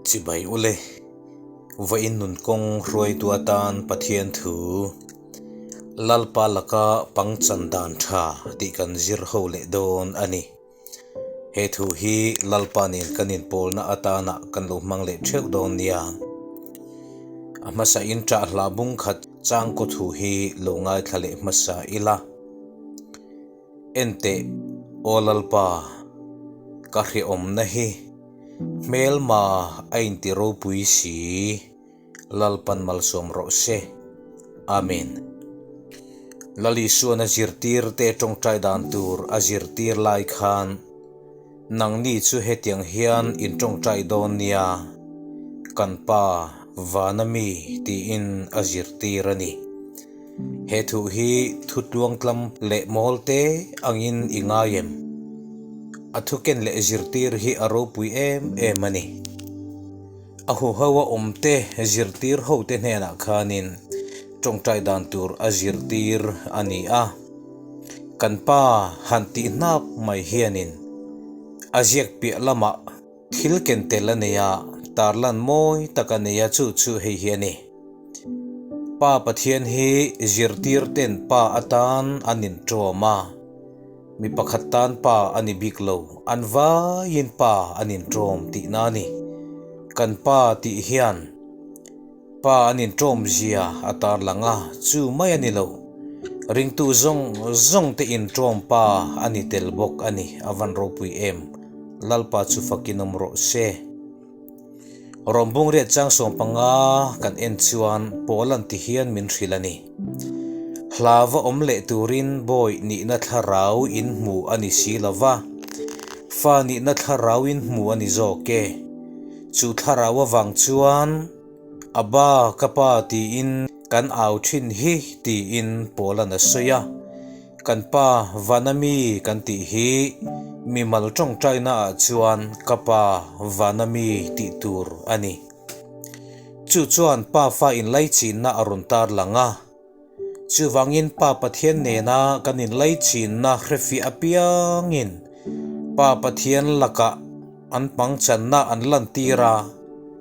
Chibai ule, vawiin nun kawng hruaitu atan Pathian thu Lalpa laka pangchan dan tha tih kan zir ho leh dawn a ni. He thu hi Lalpa nen kan inpawlna atana kan lo hmang leh theuh dawn nia. A hmasa in ṭah hla bung khat changkaw thu hi lo ngaithla leh hmasa ila. Enteh, Aw Lalpa, ka hrehawmna hi hmelma a inti ropui si. Lalpan malsawm rawh se. Amen. Lal Isuan a zirtirte tawngtai dan tur a zirtir lai khan, Nangni chu hetiang hian in tawngtai dawn nia, kan Pa vana mi tiin a zirtir a ni. He thu hi thu tluangtlam leh mawl te angin i ngai em? A thuken leh zirtir hi a ropui em em a ni. A huho a awmte zirtir hote hnenah khanin tawngtai dan tur a zirtir a ni a. Kan pa han tih hnap mai hianin a ziak piah lamah thil ken tel a nei a, tarlan mawi tak a nei a, chu chu hei hi a ni. Pa Pathian hi zirtir ten pa atan an inṭawm a. Mi pakhat tan pa a ni bik lo, an vaiin pa an inṭawm tihna a ni. Kan pa tih hian pa an inṭawm zia a tarlang a, chu mai a ni lo. Ringtu zawng zawng te inṭawm pa a ni tel bawk a ni, a van ropui em. Lalpa chu fakin awm rawh se. Rawmbung riat chang 15 kan en chuan pawl an ti hian min hrilh a ni. Hla va awm leh turin bawi nihna thlarau in hmu a ni si lo va, fa nihna thlarau in hmu a ni zawk e. Chu thlarau avang chuan Abba ka pa tiin kan au thin hi tiin pawl an a sawi a. Kan pa Vana mi kan tih hi mimal tawngtaina ah chuan ka pa Vana mi tih tur a ni. Chu chuan pa fa inlaichinna a rawn tar lang a. Chuvangin Pa Pathian nena kan inlaichinna hrefiah apiangin Pa Pathian lakah an pangchanna an lantir a,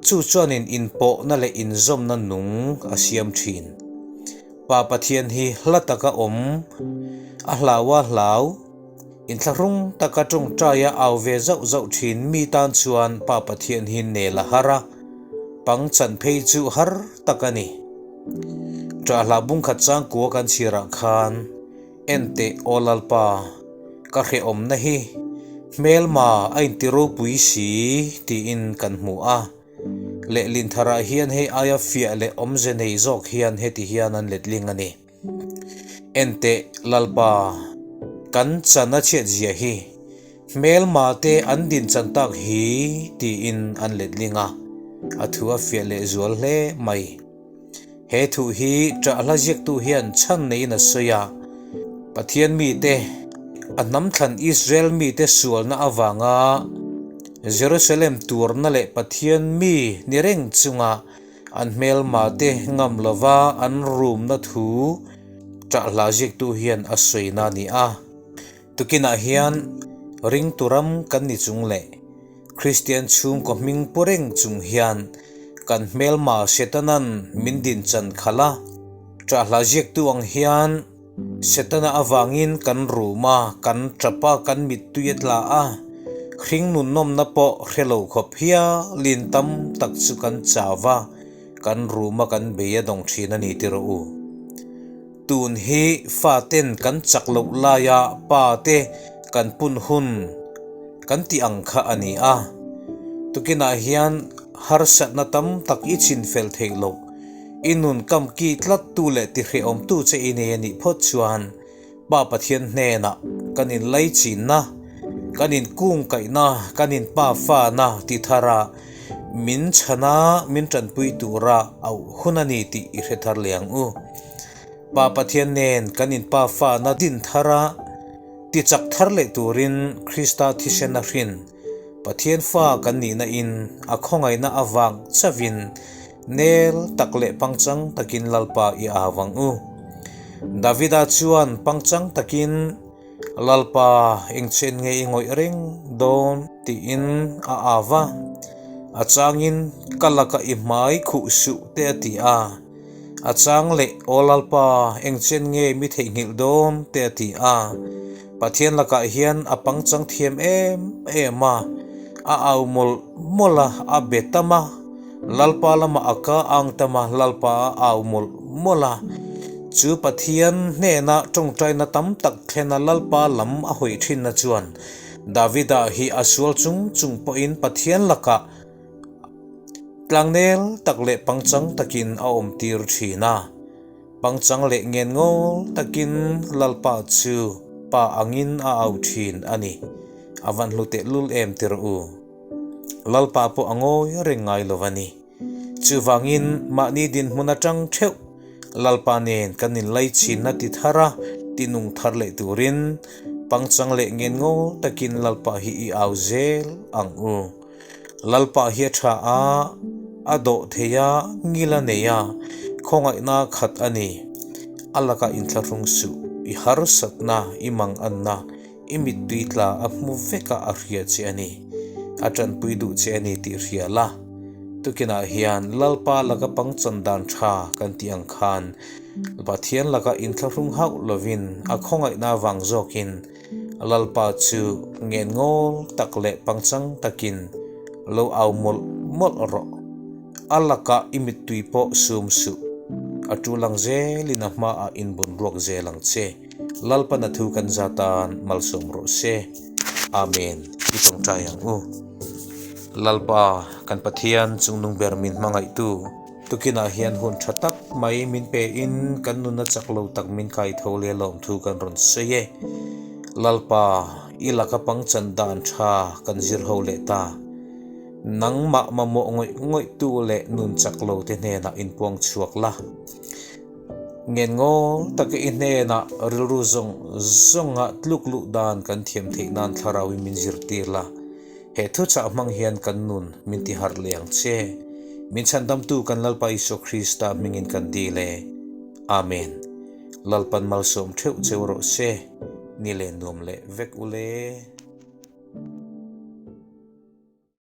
chu chuanin inpawhna leh inzawmna nung a siam thin. Pa Pathian hi hla taka awm, a hlau a hlau, inthlahrung taka tawngtaia au ve zauh zauh thin mi tan chuan Pa Pathian hi nel a har a, pangchan phei chu har tak a ni. Ṭahhla bungkhat changkua kan chhirah khan Enteh aw Lalpa, ka hrehawmna hi hmelma a inti ropui si tiin kan hmu a. Lehlin tharah hian hei aia fiah leh awmze nei zawk hian heti hian an letling a ni. Enteh Lalpa, kan chan a chhiat zia hi, hmelma te an din chan tak hi tiin an letling a, a thu a fiah leh zual hle mai. He thu hi ṭah hla ziaktu hian chhan neiin a sawi a, Pathian mite, a hnam thlan Israel mite sualna avanga Jerusalem tuarna leh Pathian mi ni reng chunga an hmelmate ngam lova an rumna thu ṭah hla ziaktu hian a sawina a ni a. Tukinah hian ringtu ram kan ni chung leh Kristian chhungkaw hming pu reng chung hian kan hmelma Setanan min din chan khalh a. Ṭahhla ziaktu ang hian Setana avangin kan rum a, kan ṭap a, kan mittui a tla a, hring nunnawmna pawh hre lo khawp hialin tam tak chu kan chau va, kan rum a, kan bei a dawng ṭhin a ni ti rawh u. Tun hi faten kan chak loh laia pa te kan pun hun kan tih ang kha a ni a. Tukinah hian harsatna tam tak i chin fel theih loh, i nun kam ki tlat tu leh ti hrehawm tu che i nei a nih phawt chuan Pa Pathian hnenah kan inlaichinna, kan inkungkaihna, kan inpafana ti thara min chhana min tanpui tura auh hun a ni tih i hre thar leh ang u. Pa Pathian nen kan inpafana din thara ti chak thar leh turin Krista thisen a hrin Pathian fa kan nihna in a khawngaihna avang chauhin nel tak leh pangchang takin Lalpa i au ang u. Davida chuan pangchang takin Lalpa engchen nge i ngawih reng dawn tiin a au va. A changin, Ka laka i hmai khuh suh te a ti a. A chang leh, Aw Lalpa, engchen nge mi theihnghilh dawn? te a ti a. Pathian lakah hian a pangchang thiam em em a, a au mawlh mawlh a, a be tam a, Lalpa lamah a ka ang tam a, Lalpa a au mawlh mawlh a. Chu Pathian hnena tawngtaina tam tak thlena Lalpa lam a hawi thinna chuan Davida hi a sual chung chung pawhin Pathian lakah tlangnel tak leh pangchang takin a awmtir thin a. Pangchang leh ngenngawl takin Lalpa chu Pa angin a au thin a ni. A van hlu tehlul em ti rawh u. Lalpa pawh a ngawi reng ngai lo a ni. Chuvangin mahni dinhmun atang theuh Lalpa nen kan inlaichinna ti thar a, ti nung thar leh turin pangchang leh ngenngawl takin Lalpa hi i au zel ang u. Lalpa hi a tha a, a dawh thei a, ngil a nei a, khawngaihna khat a ni. A lakah inthlahrung suh, i harsatna, i manganna, I mittui tla a hmu vek a, a hria che a ni. A tanpui duh che a ni tih hria la. Tukinah hian Lalpa laka pangchan dan tha kan tih ang khan Pathian laka inthlahrung hauh lovin a khawngaihna vang zawkin Lalpa chu ngenngawl tak leh pangchang takin lo au mawlh mawlh rawh. A lakah i mittui pawh sum suh. A tul ang zelin a hmaah inbunruak zel ang che. Lalpana thu kan za tan malsawm rawh se. Amen. I tawngtai ang u. Lalpa, kan Pathian chungnung ber min hmangaihtu, tukinah hian hun tha tak mai min pe in kan nuna chak lo tak min kai tho leh lawmthu kan rawn sawi e. Lalpa, i laka pangchan dan tha kan zir ho leh ta. Nangmah mamawh ngawih ngawihtu leh nun chak lo te hnenah inpuang chhuak la. Ngenngawl taka i hnenah rilru zawng zawnga tluk luh dan kan thiam theih nan thlarauin min zirtir la. He thuchah hmang hian kan nun min ti harh leh ang che. Min chhandamtu kan Lalpa Isua Krista hmingin kan dil e. Amen. Lalpan malsawm theuh cheu rawh se. Ni leh nuam leh vek ule.